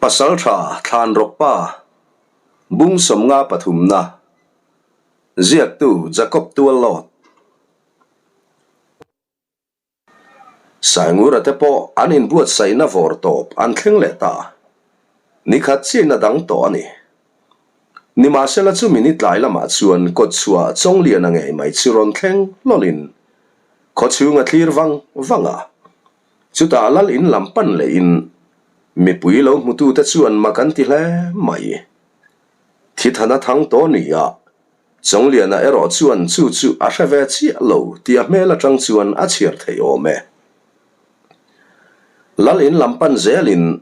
Pasaltha Thlanrawkpa Bung 53 na Ziaktu Jacob Tuallawt Saingura te pawh an inbuatsaihna vawr tawp an thleng leh ta. Nikhat chiahna dang tawh a ni. Nimahsela chumi ni tlai lamah chuan kawtchhuah Chawngliana ngei mai chu rawn thleng hlawlin khawchhung a thlir vang vang a. Chutah lal in lam pan lehin mipui lo hmutute chuan mak an ti hle mai. Thithana thang tawh ni a, Chawngliana erawh chuan chu chu a hre ve chiah lo tih a hmel atang chuan a chhiar theih awm e. Lal in lam pan zelin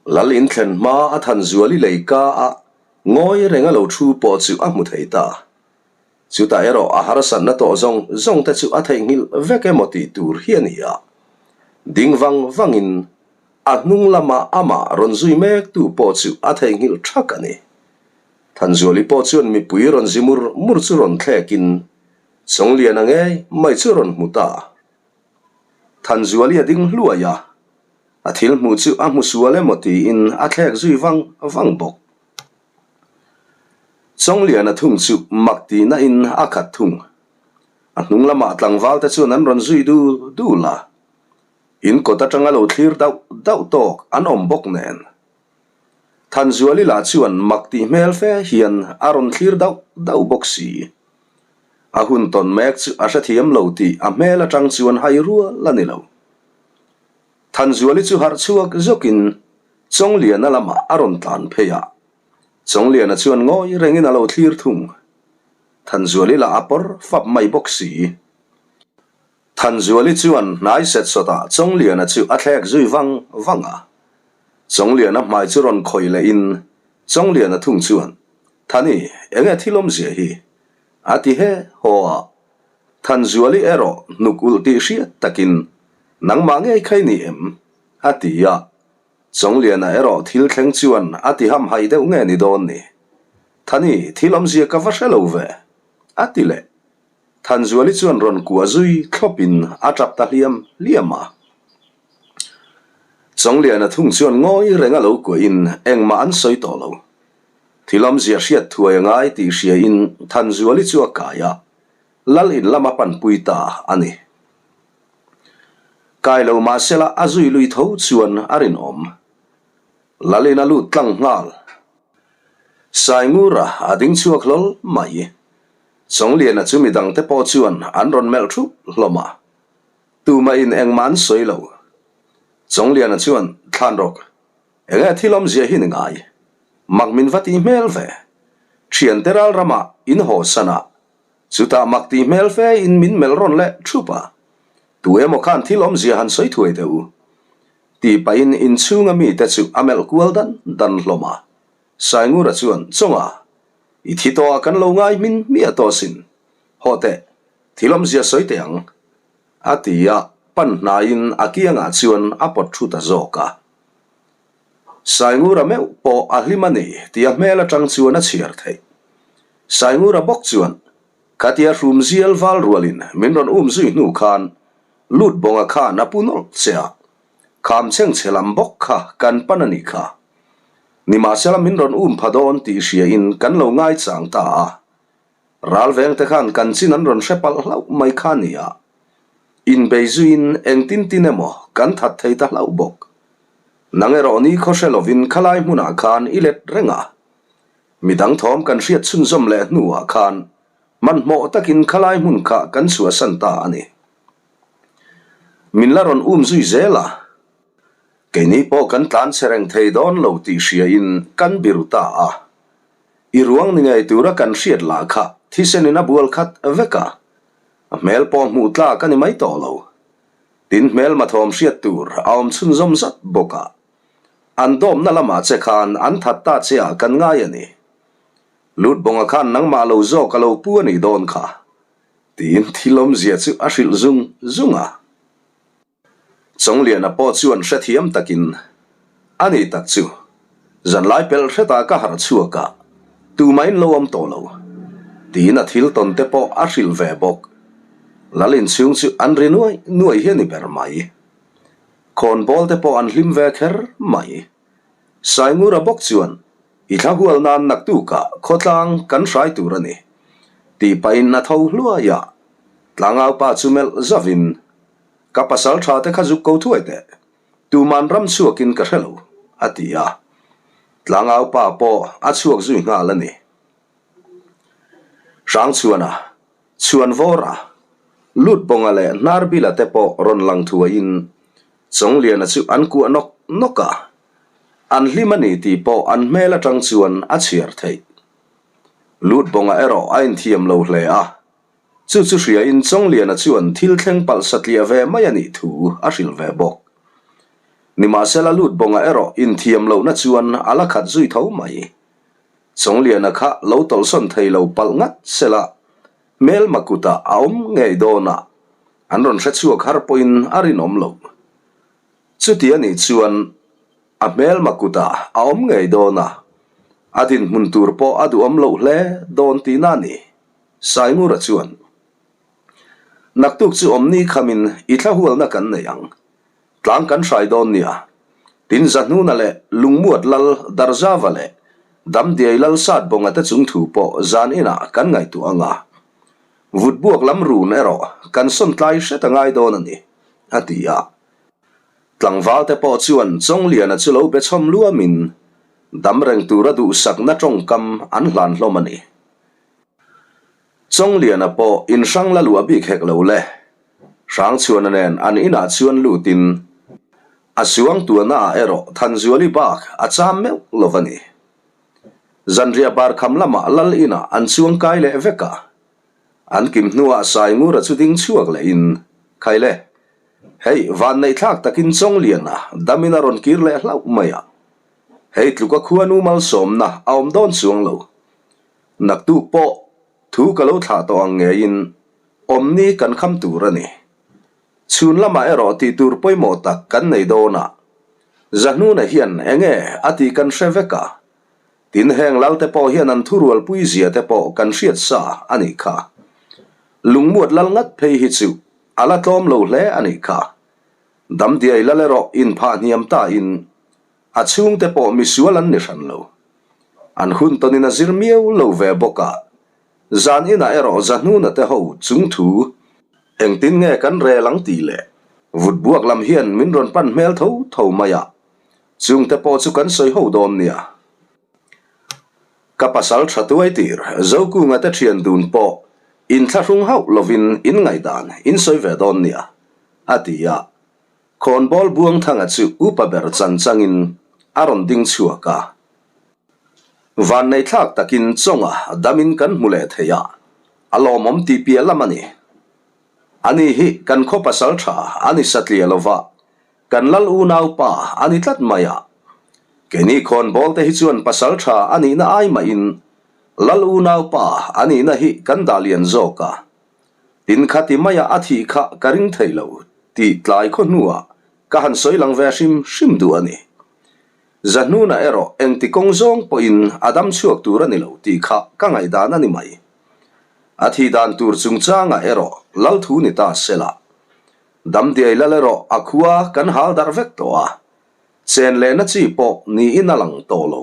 lal in thlen hma a Thanzuali leika a ngawi reng a lo thu pawh chu a hmu thei ta. Chutah erawh a harsatna tawh zawng zawng te chu a theihnghilh vek emaw tih tur hi a ni a. Ding vang vangin a hnung lama amah rawn zui mek tu pawh chu a theihnghilh thak a ni. Thanzuali pawh chuan mipui rawn zi mur mur chu rawn thlekin Chawngliana ngei mai chu rawn hmu ta. Thanzuali a ding hluai a, a thil hmuh chu a hmu sual emaw tiin a thlek zui vang vang bawk. Chawngliana thung chu mak tihna in a khat thung. A hnung lamah tlangval te chuan an rawn zui dul dul a. In kawt atanga lo thlir dauh dauh tawk an awm bawk nen. Thanzuali lah chuan mak tih hmel fe hian a rawn thlir dauh dauh bawk si. A hun tawn mek chu a hrethiam lo tih a hmel atang chuan hai rual a ni lo. Thanzuali chu harh chhuak zawkin Chawngliana lamah a rawn tlan phei a. Chawngliana chuan ngawi rengin a lo thlir thung. Thanzuali lah a pawr fap mai bawk si. Thanzuali chuan hnai set sawtah Chawngliana chu a thlek zui vang vang a. Chawngliana hmai chu rawn khawih lehin Chawngliana thung chuan, Thani, enge thil awmzia hi? a ti he haw a. Thanzuali erawh hnuk ulh tih hriat takin, Nangmah ngei kha i ni em? a ti a. Chawngliana erawh thil thleng chuan a ti hamhaih deuh nge ni dawn ni? Thani, thil awmzia ka va hre lo ve, a ti leh. Thanzuali chuan rawn kuah zui thlawpin a tap ta hliam hliam a. Chawngliana thung chuan ngawi reng a lo kuahin engmah an sawi tawh lo. Thil awmzia hriat thuai a ngai tih hriain Thanzuali chu a kai a, Lal in lama panpui ta a ni. Kai lo mahsela a zui lui tho chuan a rinawm. Lal in a lut tlang nghal. Saingura a ding chhuak hlawl mai. Chawngliana chu midangte pawh chuan an rawn melh thup hlawm a. Tumah in engmah an sawi lo. Chawngliana chuan, Thlanrawk, enge thil awmzia hi ni ngai? Mak min va tih hmel ve. Thiante ral ramah in haw san a, Chutah mak tih hmel fe in min melh rawn leh thup a, Tu emaw khan thil awmzia han sawi thuai teh u. Tih pahin inchhunga mite chu a melh kual dan dan hlawm a. Saingura chuan, Chawnga, i thi tawh ah kan lo ngai hmin hmiah tawh sin. Haw teh, thil awmzia sawi teh ang. A ti a, pan hnaiin a kiangah chuan a pawt thu ta zawk a. Saingura meuh pawh a hlim a ni tih a hmel atang chuan a chhiar theih. Saingura bawk chuan, Khatia hrum zial val rualin min rawn um zui hnu khan lut bawnga khan a pu nawlh che a, kham chheng chhe lam bawk kha kan pan a nih kha. Nimahsela min rawn um pha dawn tih hriain kan lo ngaichang ta a. Ral vengte khan kan chin an rawn hre palh hlauh mai kha a ni a. Inbei zuiin engtin tin emaw kan that thei ta hlauh bawk. Nang erawh ni khaw hre lovin khalai hmunah khan i let reng a. Midang thawm kan hriat chhunzawm leh hnuah khan hmanhmawh takin khalai hmun kha kan chhuahsan ta a ni. Min la rawn um zui zel a. Keini pawh kan tlan che reng thei dawn lo tih hriain kan biru ta a. I ruang ni ngei tura kan hriat lah kha thisenin a bual khat vek a. A hmel pawh hmuh tlak a ni mai tawh lo. Tin hmelma thawm hriat tur a awm chhunzawm zat bawk a. An dawmna lamah che khan an that ta che ah kan ngai a ni. Lutbawnga khan nangmah lo zawk a lo pu a nih dawn kha. Tiin thil awmzia chu a hrilh zung zung a. Chawngliana pawh chuan hrethiam takin, A ni tak chu, zanlai pelh hretah ka harh chhuak a, tumahin lo awm tawh lo. Tiin a thil tawn te pawh a hrilh ve bawk. Lal inchhung chu an ri nuai nuai hi a ni ber mai. Khawnbawl te pawh an hlim ve kher mai. Saingura bawk chuan, I thla hual nan naktukah khawtlang kan hrai tur a ni, tih pahin a tho hluai a. Tlangaupa chu melh zavin, Ka pasal tha te kha zuk ko thuai teh, tuman ram chhuakin ka hre lo, a ti a. Tlangaupa pawh a chhuak zui nghal a ni. Hrangchhuana, Chhuanvawra, Lutbawnga leh Hnarbila te pawh rawn lang thuaiin Chawngliana chu an kuah nawk nawk a, an hlim a ni tih pawh an hmel atang chuan a chhiar theih. Lutbawnga erawh a inthiam lo hle a, chu chu hriain Chawngliana chuan thil thleng palh satliah ve mai a nih thu a hrilh ve bawk. Nimahsela Lutbawnga erawh inthiam lohna chuan a la khat zui tho mai. Chawngliana kha lo tawlhsawn thei lo palh ngat sela, hmelma kutah a awm ngei dawn a, An rawn hre chhuak har pawhin a rinawm lo. Chuti a nih chuan a hmelma kutah a awm ngei dawn a, a dinhmun tur pawh a duhawm loh hle dawn tihna a ni, Saingura chuan. Naktuk chu awmni khamin i thla hualna kan nei ang. Tlang kan hrai dawn nia. Tin Zahnuna leh Lungmuat Lal Darzava leh Damdiai Lal Satbawnga te chung thu pawh zan inah kan ngaihtuah ang a. Vutbuak lam run erawh kan sawn tlai hret a ngai dawn a ni, a ti a. Tlangval te pawh chuan Chawngliana chu lo be chhawm luamin dam reng tura duhsakna tawngkam an hlan hlawm a ni. Chawngliana pawh inhrang la luah bik hek lo le. Hrangchhuana nen an inah chuan lutin a suang tuahnaah erawh Thanzuali bak a cham meuh lo va ni. Zanriah bar kham lamah lal inah an chuang kai leh vek a, an kim hnuah Saingura chu ding chhuak lehin, Khaile, hei vanneihthlak takin Chawngliana damin a rawn kir leh hlauh mai a, hei tluka khuanu malsawmna a awm dawn chuang lo. Naktuk pawh thu ka lo thlah tawh ang ngeiin awmni kan kham tur a ni. Chhun lamah erawh tih tur pawimawh tak kan nei dawn a, Zahnuna hian enge a tih kan hre vek a, tin heng lalte pawh hian an thurualpui zia te pawh kan hriat sa a nih kha. Lungmuat lal ngat phei hi chu a la tlawm lo hle a nih kha. Damdiai lal erawh inphah hniam ta in a chhungte pawh misual an ni hran lo. An hun tawnin a zir miau lo ve bawk a, Zan inah erawh Zahnuna te ho chung thu engtin nge kan rel ang tih leh vutbuak lam hian min rawn pan hmel tho tho mai a, chungte pawh chu kan sawi ho dawn nia. Ka pasal tha tuai tir Zokunga te thian dun pawh inthlahrung hauh lovin in ngaihdan in sawi ve dawn nia, a ti a. Khawnbawl Buangthanga chu upa ber chan changin a rawn ding chhuak a. Vanneihthlak takin chawnga damin kan hmu leh thei a, a lawmawm tih piah lam a ni. Ani hi kan khaw pasal tha a ni satliah lova, kan lal unaupa a ni tlat mai a. Keini khawnbawl te hi chuan pasal tha a nihna ai mahin lal unaupa a nihna hi kan dah lian zawk a. Tin khati maia a thih kha ka ring thei lo tih tlai khaw hnuah ka han sawi lang ve hrim hrim duh a ni. Zahnuna erawh engti kawng zawng pawhin a dam chhuak tur a ni lo tih kha ka ngaihdan a ni mai. A thih dan tur chungchangah erawh lal thu ni ta se la. Damdiai lal erawh a khua kan hal darh vek tawh a, chen lehna chi pawh niin a lang tawh lo.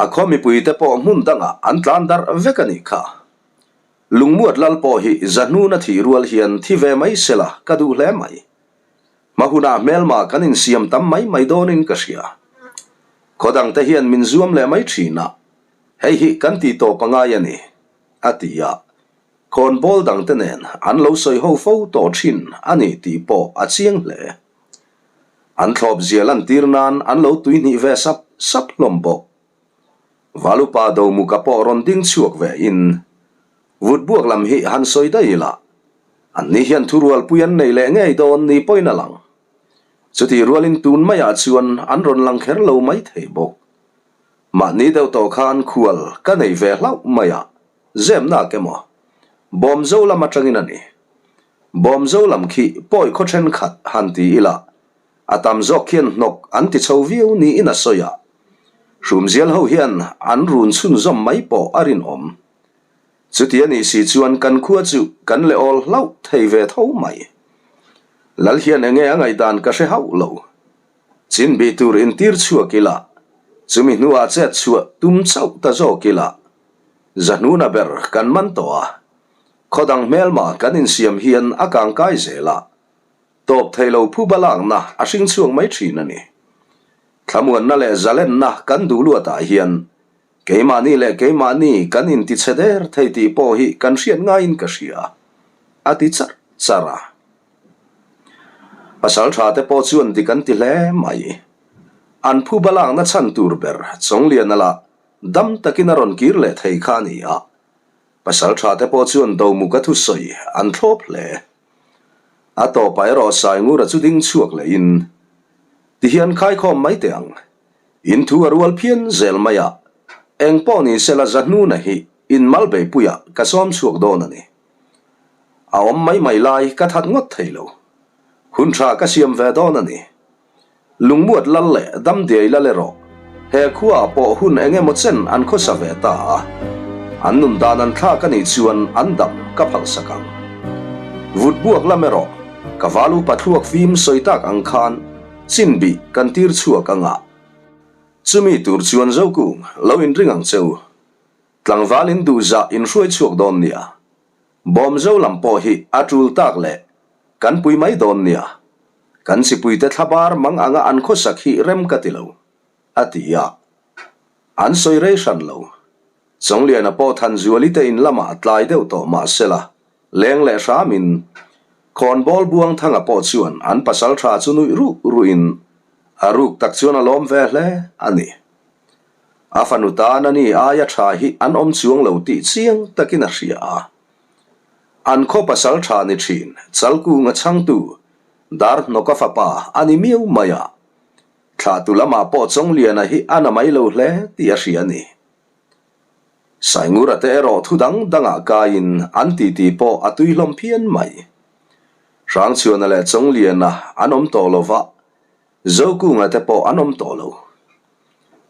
A khaw mipuite pawh hmun dangah an tlan darh vek a nih kha. Lungmuat lal pawh hi Zahnuna thih rual hian thi ve mai se la ka duh hle mai. Hma hunah hmelma kan insiam tam mai mai dawnin ka hria. Khaw dangte hian min zuam leh mai thin a, hei hi kan tih tawp a ngai a ni, a ti a. Khawnbawl dangte nen an lo sawi ho fo tawh thin a ni tih pawh a chiang hle. An thlawp zia lantir nan an lo tuihnih ve sap sap hlawm bawk. Valupa Domuka pawh rawn ding chhuak ve in, Vutbuak lam hi han sawi daih ila, anni hian thurualpui an nei leh ngei dawn ni pawhin a lang. Chutih rualin tun maiah chuan an rawn lang kher lo mai thei bawk. Mahni deuh tawh khan khual ka nei ve hlauh mai a, zemnak emaw? Bawmzo lam atangin a ni. Bawmzo lam khi pawi khaw thenkhat han ti ila, A tam zawk hian hnawk an ti chho viau niin a sawi a, Hrumzial ho hian an run chhunzawm mai pawh a rinawm. Chuti a nih si chuan kan khua chu kan leh awl hlauh thei ve tho mai. Lal hian enge a ngaihdan ka hre hauh lo. Chin bih tur intir chhuak ila, chumi hnuah chet chhuah tum chauh ta zawk ila, Zahnuna ber kan man tawh a, khaw dang hmelma kan insiam hian a kangkai zel a, tawp thei lo phuba lakna a hring chhuak mai thin a ni. Thlamuanna leh zalenna kan duh luatah hian keimahni leh keimahni kan intichhe der thei tih pawh hi kan hriat ngaiin ka hria, a ti charh charh a. Pasal tha te pawh chuan dik an ti hle mai. An phuba lakna chhan tur ber Chawngliana lah dam takin a rawn kir leh thei kha a ni a. Pasal tha te pawh chuan Domuka thusawi an thlawp hle. A tawpah erawh Saingura chu ding chhuak lehin, Tihian khaikhawm mai teh ang. In thu a rual phian zel mai a, eng pawh ni sela Zahnuna hi in malbeipuiah ka sawm chhuak dawn a ni. A awm mai mai lai ka that ngawt thei lo. Hun tha ka siam ve dawn a ni. Lungmuat lal leh damdiai lal erawh he khuaah pawh hun eng emaw chen an khawsa ve ta a, an nun dan an thlak a nih chuan an dam ka phalsak ang. Vut buak lam erawh ka val upa thluak fim sawi tak ang khan chin bih kan tir chhuak ang a. Chumi tur chuan Zokung lo inring ang che u. Tlangval in duhzah in hruai chhuak dawn nia. Bawmzo lam pawh hi a tul tak leh kan pui mai dawn nia. Kan chipuite thlabar mang anga an khawsak hi rem ka ti lo, a ti a. An sawi rei hran lo. Chawngliana pawh Thanzuali te in lamah tlai deuh tawh mah sela, leng leh hramin Khawnbawl Buangthanga pawh chuan an pasal tha chu nuih ruh ruhin a ruk tak chuan a lawm ve hle a ni. A fanu tan a ni aia tha hi an awm chuang lo tih chiang takin a hria a. An khaw pasal tha ni thin Chalkunga chhangtu Darhnawka fapa a ni miau mai a. Thlahtu lamah pawh Chawngliana hi a na mai lo hle tih a hria a ni. Saingura te erawh thu dang dangah kaiin an titi pawh a tui hlawm phian mai. Hrangchhuana leh Chawngliana an awm tawh lo va, Zokunga te pawh an awm tawh lo.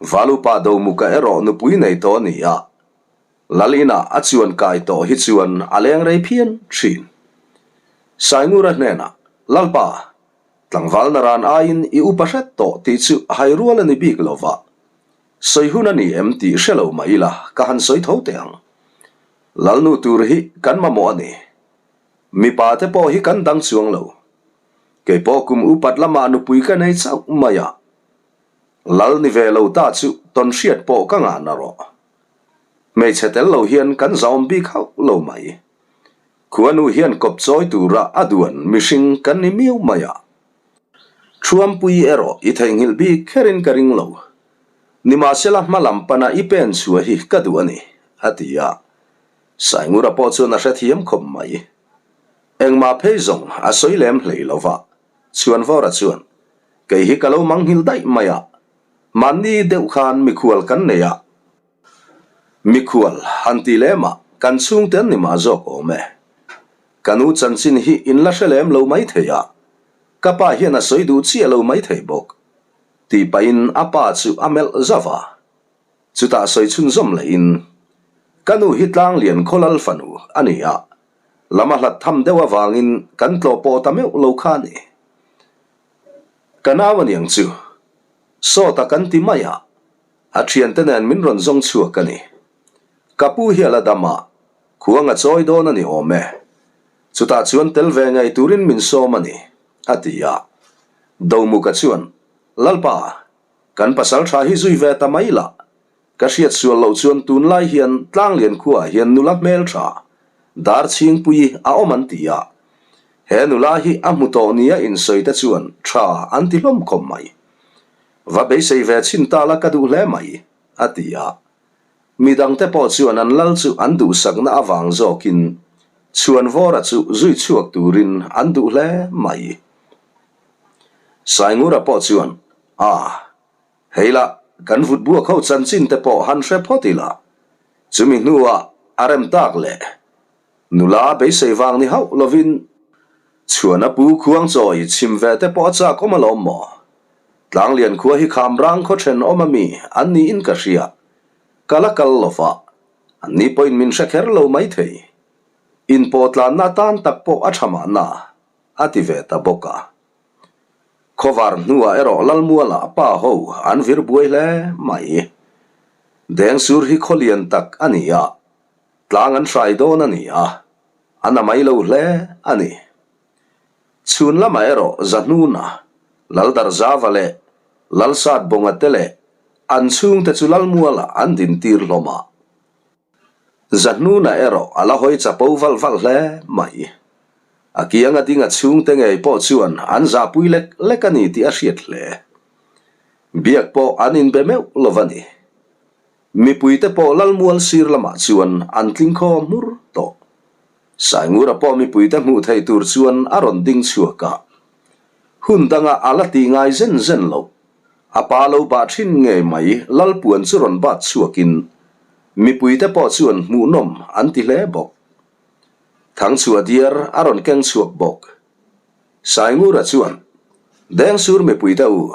Valupa Domuka erawh nupui nei tawh a ni a, Lalina a chuan kai tawh hi chuan a leng rei phian thin. Saingura hnenah, Lalpa, tlangval naran aiin i upa hret tawh tih chu a hai rual a ni bik lo va, sawi hun a ni em tih hre lo mah ila ka han sawi tho teh ang. Lalnu tur hi kan mamawh a ni. Mipa te pawh hi kan dang chuang lo. Kei pawh kum upat lamah nupui ka nei chauh mai a. Lal ni ve lo ta chu tawn hriat pawh ka ngah na rawh. Hmeichhe tel lo hian kan zaawm bik hauh lo mai. Khuanu hian kawp chawi tura a duan mihring kan ni miau mai a. Thuampui erawh i theihnghilh bik kherin ka ring lo. Nimahsela hma lam pana i pen chhuah hi ka duh a ni, a ti a. Saingura pawh chuan a hrethiam khawp mai. Engmah phei zawng a sawi lem hlei lo va, Chhuanvawra chuan, Kei hi ka lo manghilh daih mai a, mahni deuh khan mikhual kan nei a. Mikhual han ti lem a, kan chhungte an ni mah zawk awm e. Ka nu chanchin hi in la hre lem lo mai thei a, ka pa hian a sawi duh chiah lo mai thei bawk, tih pahin a pa chu a melh zauh a. Chutah sawi chhunzawm lehin, Ka nu hi Tlanglian Khawlal fanu a ni a, lam a hlat tham deuh avangin kan tlawh pawh ta meuh lo kha a ni. Ka nau a niang chu, Sawta kan ti mai a, a thiante nen min rawn zawng chhuak a ni. Ka pu hi a la dam a, khuang a chawi dawn a ni awm e. Chutah chuan tel ve ngei turin min sawm a ni, a ti a. Domuka chuan, Lalpa, Kan pasal tha hi zui ve ta mai la, ka hriat sual loh chuan tunlai hian Tlanglian khuaah hian nula hmel tha, dar chhingpui a awm an ti a. He nula hi a hmu tawh nia insawi te chuan tha an ti hlawm khawp mai. Va beisei ve chhin ta la ka duh hle mai, a ti a. Midangte pawh chuan an lal chu an duhsakna avang zawkin Chhuanvawra chu zui chhuak turin an duh hle mai. Saingura pawh chuan, A, hei la, kan vut buak ho chanchin te pawh han hre phawt ila, chumi hnuah a rem tak leh nula beisei vang ni hauh lovin chhuan a pu khuang chawi chhim ve te pawh a chak awm alawm maw? Tlanglian khua hi kham rang khaw then awm ami an niin ka hria, ka la kal lova, anni pawhin min hre kher lo maithei. Inpawh tlanna tan tak pawh a tha mahna. a ti ve ta bawk a. Khawvar hnuah erawh Lalmuala pa ho an vir buai hle mai. Dengsur hi khaw lian tak a ni a, tlang an hrai dawn a ni a, a na mai lo hle a ni. Chhun lamah erawh Zahnuna, Laldarzava leh Lalsatbawnga te leh an chhungte chu Lalmuala an dintir hlawm a. Zahnuna erawh a la hawi chapo valh valh hle mai. A kianga dinga chhungte ngei pawh chuan an zahpui lek lek a ni tih a hriat hle. Biak pawh an inbe meuh lo va ni. Mipuite pawh Lalmual sir lamah chuan an tling khaw hmur tawh. Saingura pawh mipuite hmuh theih tur chuan a rawn ding chhuak a. Hun danga a la tih ngai zen zen loh. A pa lo bah thin ngei mai Lalpuan chu rawn bat chhuakin mipuite pawh chuan hmuhnawm an ti hle bawk. Thangchhuah diar a rawn keng chhuak bawk. Saingura chuan, Dengsur mipuite u,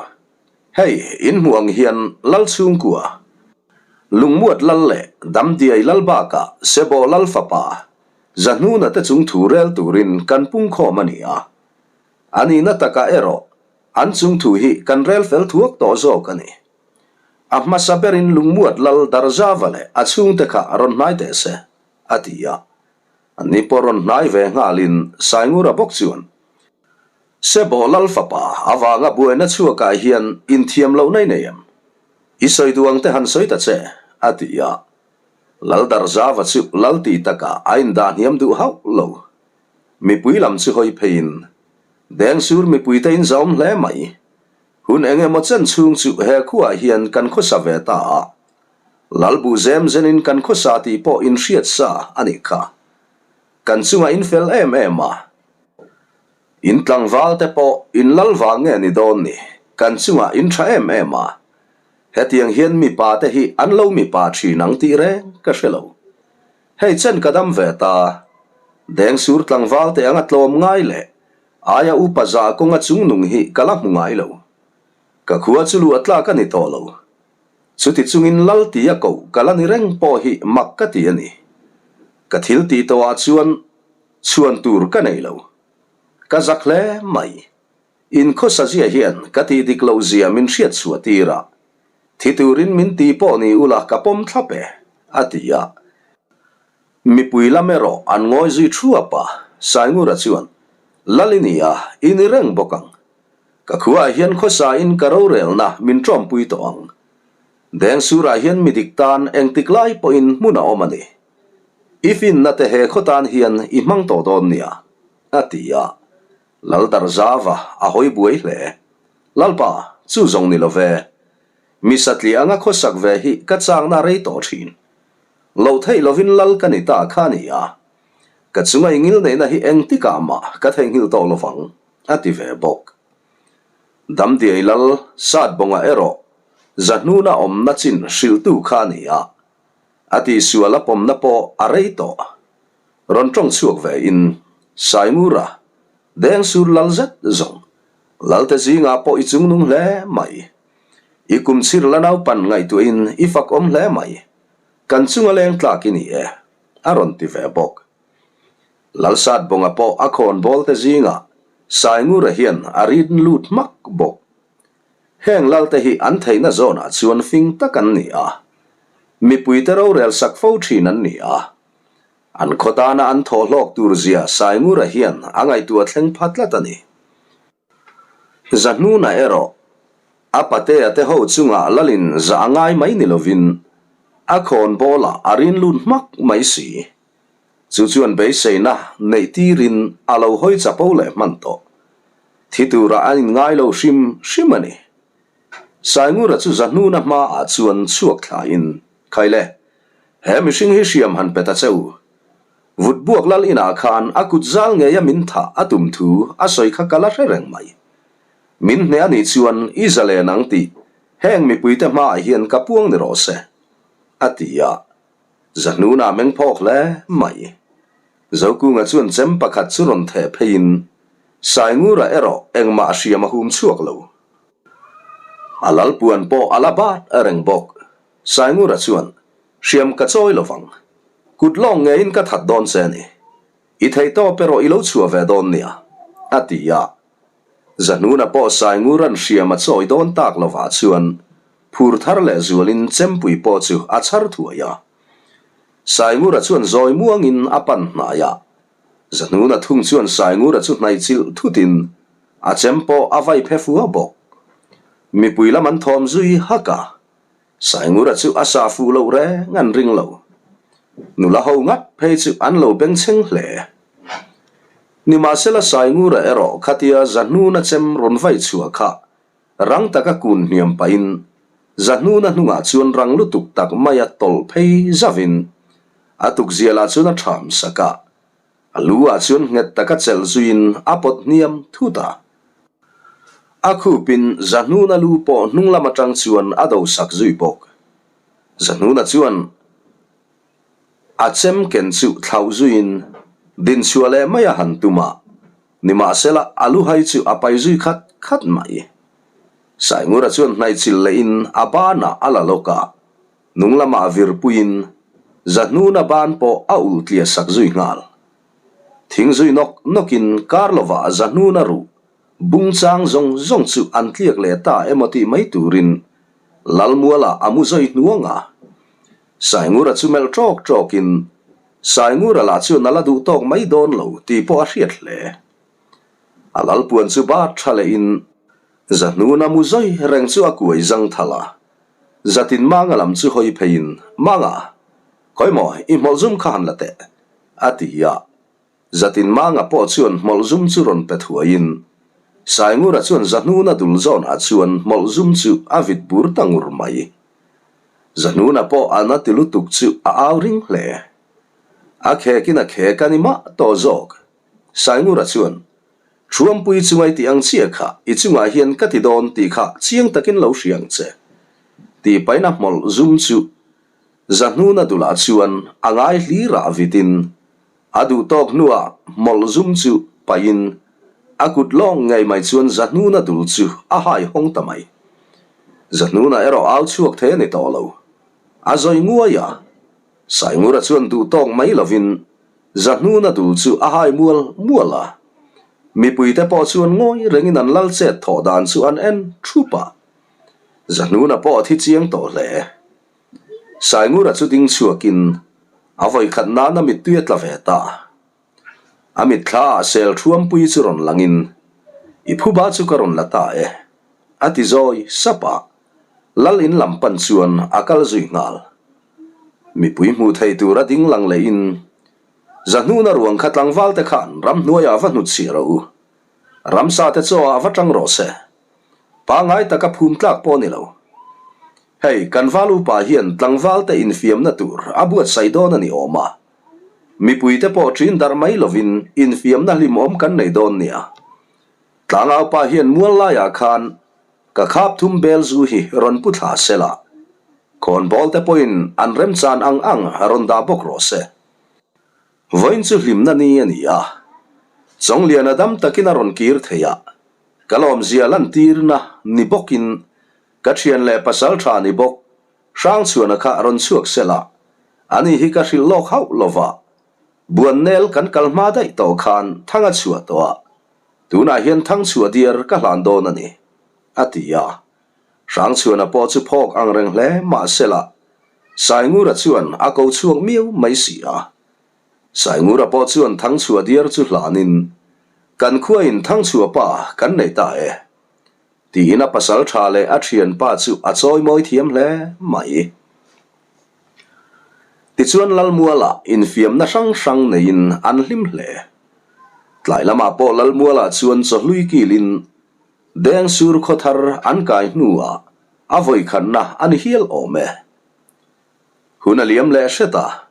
hei in hmuh ang hian Lal chhungkua, Lungmuat Lal leh Damdiai Lal bakah Sebawh Lal fapa Zahnuna te chung thu rel turin kan pungkhawm a ni a. A nihna takah erawh An chung thu hi kan rel fel thuak tawh zawk a ni. A hmasa berin lungmuat lal Darzava leh a chhungte kha rawn hnai teh se, a ti a. Anni pawh rawn hnai ve nghalin Saingura bawk chuan, Sebawh lal fapa avanga buaina chhuakah hian inthiam loh nei nei em? I sawi duh ang te han sawi ta che, a ti a. Lal Darzava chu lal tih takah a indah hniam duh hauh lo. Mipui lam chu hawi pheiin Dengsur mipuite in zawm hle mai. Hun eng emaw chen chhung chu he khuaah hian kan khawsa ve ta a. Lalbu zem zenin kan khawsa tih pawh in hriat sa a nih kha. Kan chungah in fel em em a. In tlangval te pawh in lal vang nge ni dawn ni, kan chungah in tha em em a. Hetiang hian mipa te hi an lo mipa thin ang tih reng ka hre lo. Hei chen ka dam ve ta. Dengsur tlangval te anga tlawm ngai leh aia upa zah kawnga chungnung hi ka la hmu ngai lo. Ka khua chu luh a tlak a ni tawh lo. Chuti chungin lal tia koh ka la ni reng pawh hi mak ka ti a ni. Ka thil tih tawhah chuan chhuan tur ka nei lo. Ka zak hle mai. Inkhawsa zia hian ka tih dik loh zia min hriat chhuah tir a. Thi turin min ti pawh ni ula ka pawm thlap e, a ti a. Mipui lam erawh an ngawi zui thuap a, Saingura chuan, Lal i ni a, i ni reng bawk ang. Ka khuaah hian khawsain ka rorelna min ṭawmpui tawh ang. Dengsurah hian mi dik tan engtik lai pawhin hmun a awm a ni. I finna te he khaw tan hian i hmang tawh dawn nia, a ti a. Lal Darzava a hawi buai hle. Lalpa, chu zawng ni lo ve. Mi satliah anga khawsak ve hi ka changna rei tawh thin. Loh theih lovin lal ka ni ta kha ni a. Ka chunga i ngilneihna hi engtikah mah ka theihnghilh tawh lovang, a ti ve bawk. Damdiai lal Satbawnga erawh Zahnuna awmna chin hrilhtu kha a ni a. A tihsual a pawmna pawh a rei tawh. Rawn tawng chhuak ve in Saingura, Dengsur lal zet zawng, Lalte zingah pawh i chungnung hle mai. I kum chhir la naupan ngaihtuahin i fakawm hle mai. Kan chunga leng tlak i ni e, a rawn ti ve bawk. Lalsatbawnga pawh a khawnbawl te zingah Saingura hian a rin lut hmak bawk. Heng Lalte hi an theihna zawnah chuan fing tak an ni a, mipuite rorel sak fo thin an ni a. An khaw tana an thawh hlawk tur zia Saingura hian a ngaihtuah thleng pha tlat a ni. Zahnuna erawh a patea te ho chungah lalin zah a ngai mai ni lovin a khawn bawlah a rin lut hmak mai si. Chu chuan beiseina neih tirin a lo hawi chapo leh hman tawh. Thi turah a inngai lo hrim hrim a ni. Saingura chu Zahnuna hmaah chuan chhuak thlain, Khaile, he mihring hi hriam han pe ta che u. Vutbuak lal inah khan a kut zal ngeia min thah a tum thu a sawi kha ka la hre reng mai. Min hneh a nih chuan i zalen ang tih heng mipuite hmaah hian ka puang ni rawh se, a ti a. Zahnuna meng phawk hle mai. Zokunga chuan chem pakhat chu rawn theh pheiin Saingura erawh engmah hriam a hum chhuak lo. A lalpuan pawh a la bat reng bawk. Saingura chuan, Hriam ka chawi lo vang. Kut lawng ngeiin ka that dawn che a ni. I theihtawp erawh i lo chhuah ve dawn nia, a ti a. Zahnuna pawh Saingura'n hriam a chawi dawn tak lovah chuan phur thar leh zualin chempui pawh chu a chhar thuai a. Saingura chuan zawi muangin a pan hnai a. Zahnuna thung chuan Saingura chu hnaih chilh thutin a chem pawh a vai phe fua bawk. Mipui lam an thawm zui hak a. Saingura chu a sa fuh loh reng an ring lo. Nula ho ngat phei chu an lo bengchheng hle. Nimahsela Saingura erawh khatia Zahnuna chem rawn vai chhuah kha rang taka kun hniam pahin Zahnuna hnungah chuan rang lutuk tak maia tawlh phei zauhin a tukzialah chuan a ṭham sak a. A lu ah chuan nghet taka chelh zuiin a pawt hniam thut a. A khupin Zahnuna lu pawh hnung lam atang chuan a do sak zui bawk. Zahnuna chuan a chem ken chu thlauh zuiin dinchhuah leh mai a han tum a, nimahsela a lu hai chu a pai zui khat khat mai. Saingura chuan hnaihchilh lehin a banah a la lawk a. Hnung lamah vir puiin Zahnuna ban pawh a ulh tliah sak zui nghal. Thing zui nawk nawkin kar lovah Zahnuna ruh bung chang zawng zawng chu an tliak leh ta emaw tih mai turin Lalmualah a mu zawi hnuang a. Saingura chu melh ṭawk ṭawkin Saingura lah chuan a la duh tawk mai dawn lo tih pawh a hriat hle. A lalpuan chu bat ṭha lehin Zahnuna mu zawi reng chu a kuai zang thal a. Zatin Manga lam chu hawi pheiin, Manga, khawi maw i hmawlh zum kha han la teh, a ti a. Zatin Manga pawh chuan hmawlh zum chu rawn pe thuaiin, Saingura chuan Zahnuna dul zawnah chuan hmawlh zum chu a vit bur ta ngur mai. Zahnuna pawh a na ti lutuk chu a au ring hle. A khekin a khek a ni mah tawh zawk. Saingura chuan, Thuampui chunga i tih ang chiah kha i chungah hian ka ti dawn tih kha chiang takin lo hria ang che. Tih pahin a hmawlh zum chu Zahnuna dulah chuan a ngai hlirah vitin a duh tawk hnuah hmawlh zum chu pahin a kut lawng ngei mai chuan Zahnuna dul chu a hai hawng ta mai. Zahnuna erawh au chhuak thei a ni tawh lo. A zawi nguai a. Saingura chuan duh tawk mai lovin Zahnuna dul chu a hai mual mual a. Mipuite pawh chuan ngawi rengin an lal chet thawh dan chu an en thup a. Zahnuna pawh a thi chiang tawh hle. Saingura chu ding chhuakin a vawikhat nana mittui a tla ve ta. A mitthla ah sel thuampui chu rawn langin, I phuba chu ka rawn la ta e, a ti zawi sap a. Lal in lam pan chuan a kal zui nghal. Mipui hmuh thei tur a ding lang lehin, Zahnuna ruang kha tlangval te khan ramhnuaiah va hnutchhiah rawh u. Ramsa te chaw ah va tang rawh se. Pangngai taka phum tlak pawh a ni lo. Hei, kan val upa hian tlangval te infiamna tur a buatsaih dawn a ni awm a. Mipuite pawh ṭin darh mai lovin infiamna hlimawm kan nei dawn nia. Tlangaupa hian mual laiah khan ka khap thum bel zu hi rawn pu thla se la, khawnbawl te pawhin an remchan ang ang rawn dah bawk rawh se. Vawiin chu hlimna ni a ni a, Chawngliana dam takin a rawn kir thei a, ka lawmzia lantirna ni bawkin ka ṭhian leh pasal ṭha ni bawk Hrangchhuana kha rawn chhuak se la, ani hi ka hrilh lawk hauh lo va. Buannel kan kal hma daih tawh khan thang a chhuah tawh a, tunah hian thang chhuah diar ka hlan dawn a ni, a ti a. Hrangchhuana pawh chu phawk ang reng hle mah se la, Saingura chuan a ko chhuak miau mai si a. Saingura pawh chuan thang chhuah diar chu hlanin, Kan khuain thang chhuah pa kan nei ta e, Tiin a pasal tha leh a thianpa chu a chawimawi thiam hle mai. Tichuan Lalmualah infiamna hrang hrang neiin an hlim hle. Tlai lamah pawh Lalmualah chuan chawhlui kilin Dengsur khawthar an kai hnuah a vawikhatna a ni hial awm e. Hun a liam leh hret a,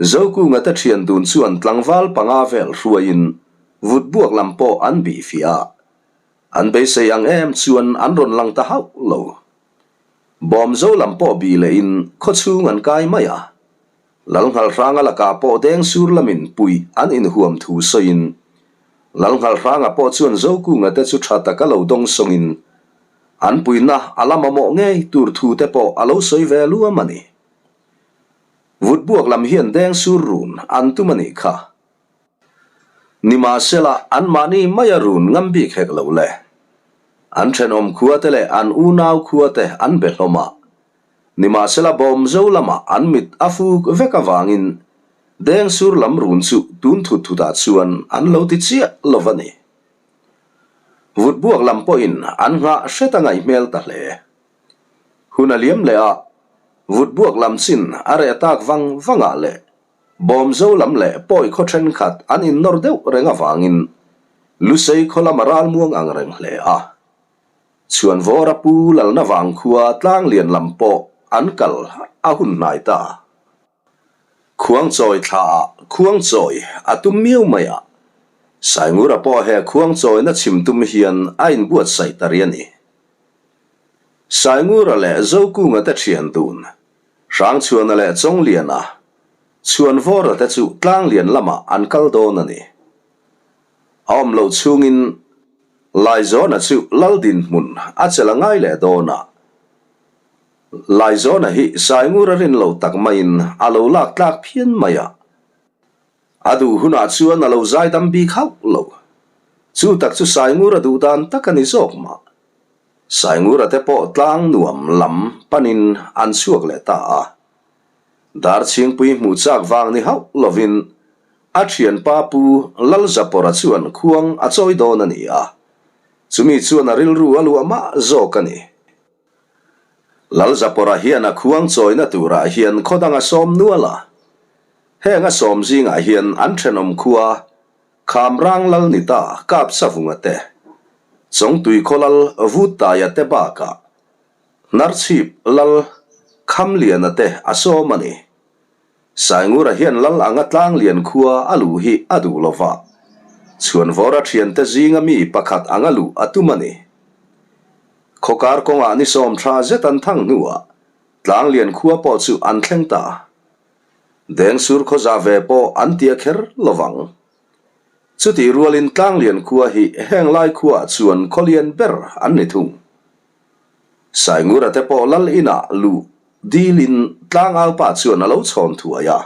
Zokunga te thian dun chuan tlangval panga vel hruaiin vutbuak lam pawh an bih fiah a. An beisei ang em chuan an rawn lang ta hauh lo. Bawmzo lam pawh bih lehin khawchhung an kai mai a. Lalnghalhranga lakah pawh Dengsur lamin puih an inhuam thu sawiin Lalnghalhranga pawh chuan Zokunga te chu tha taka lo dawng sawngin an puihna a la mamawh ngei tur thu te pawh a lo sawi ve luam a ni. Vutbuak lam hian Dengsur run an tum a nih kha. Nimahsela, anmahni maia run ngam bik hek lo le. An thenawm khuate leh an unau khuate an be hlawm a. Nimahsela Bawmzo lamah an mit a fuk vek avangin Dengsur lam run chu tun thut thutah chuan an lo ti chiah lo va ni. Vutbuak lam pawhin an nghah hret a ngaih hmel ta hle. Hun a liam leh a, Vutbuak lam chin a reh tak vang vangah leh Bawmzo lam leh pawi khaw thenkhat an innawr deuh reng avangin Lusei khaw lam a ralmuang ang reng hle a. Chhuanvawra pu Lalna vangkhua tlanglian lam pawh an kal a hun hnai ta. Khuangchawi thlaah khuangchawi a tum miau mai a, Saingura pawh he khuangchawina chhim tum hian a inbuatsaih ta rih a ni. Saingura leh Zokunga te thian dun, Hrangchhuana leh Chawngliana, Chhuanvawra te chu tlanglian lamah an kal dawn a ni. A awm loh chhungin Laizawna chu lal dinhmun a chelh a ngai leh dawn a. Laizawna hi Saingura rin lo tak maiin a lo lak tlak phian mai a. A duh hunah chuan a lo zaidam bik hauh lo. Chu tak chu Saingura duh dan tak a ni zawk mah. Saingura te pawh tlang nuam lam panin an chhuak leh ta a. Darchhingpui hmuh chak vang ni hauh lovin a thianpa Pu Lalzapawra chuan khuang a chawi dawn a ni a, chumi chuan a rilru a luah mah zawk a ni. Lalzapawra hian a khuang chawina turah hian khaw dang a sawm nual a, heng a sawm zingah hian an thenawm khua Khamrang Lal ni ta Kapsavunga te, Chawngtui khaw Lal Vuttaia te bakah Hnarchhip Lal Khamliana te a sawm a ni. Saingura hian Lal anga tlanglian khua a luh hi a duh lo va, Chhuanvawra thiante zinga mi pakhat anga luh a tum a ni. Khawkar kawngah ni sawmtha zet an thang hnuah tlanglian khua pawh chu an thleng ta. Dengsur khaw zah ve pawh an tia kher lo vang. Chutih rualin tlanglian khua hi heng lai khuaah chuan khawlian ber an ni thung. Saingura te pawh lal inah luh dilin tlangaupa chuan a lo chhawn thuai a.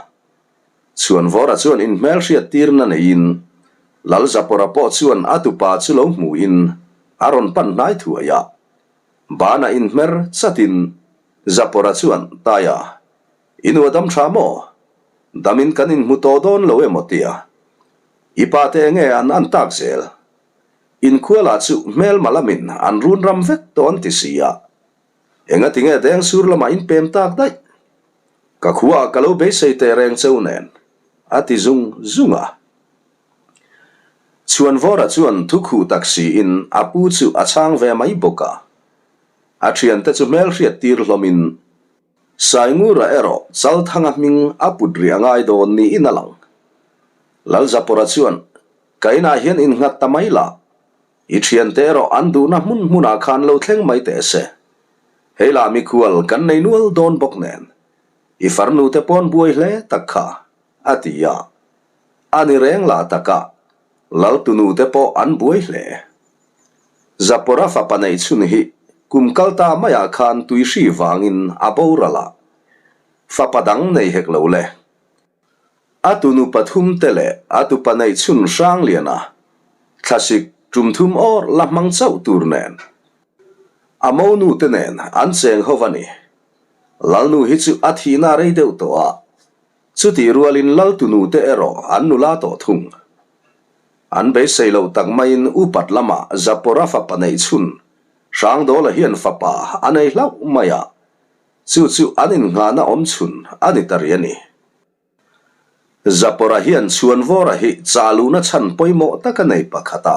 Chhuanvawra chuan inhmelhriat tirna neiin Lalzapawra pawh chuan a tupa chu lo hmuhin a rawn pan hnai thuai a. Banah inhmer chatin Zapawra chuan, Taia, i nu a dam tha maw? Damin kan inhmu tawh dawn lo emaw tia. I pa te enge an an tak zel? Inkhuala chu hmelma lamin an run ram vek tawh an ti si a, engati nge Dengsur lamah in pem tak daih? Ka khuaah ka lo beisei teh reng cheu nen, a ti zung zung a. Chhuanvawra chuan thu khuh tak siin a pu chu a chhang ve mai bawk a. A thiante chu hmelhriat tir hlawmin Saingura erawh Chalthanga hming a put rih a ngai dawn niin a lang. Lalzapawra chuan Ka inah hian innghat ta mai la, i thiante erawh an duhna hmun hmunah khan lo thleng mai teh se. Hei lah mikhual kan nei nual dawn bawk nen, i farnu te pawn buai hle tak kha, a ti a. A ni reng lah takah Laltunu te pawh an buai hle. Zapora fapa neih chhun hi kum kal ta maiah khan tuihri vangin a boral a, fapa dang nei hek lo le. A tunu pathum te leh a tupa neih chhun Hrangliana thlasik tum thum awr la hmang chauh tur nen a monu te nen an cheng ho a ni. Lalnu hi chu a thihna rei deuh tawh a, chutih rualin lal tunu te erawh an nula tawh thung. An beisei loh tak maiin upat lamah Zapora fapa neih chhun Hrangdawla hian fapa a nei hlauh mai a, Chu chu an innghahna awm chhun a ni ta rih a ni. Zapora hian Chhuanvawra hi chaluhna chhan pawimawh tak a nei pakhat a.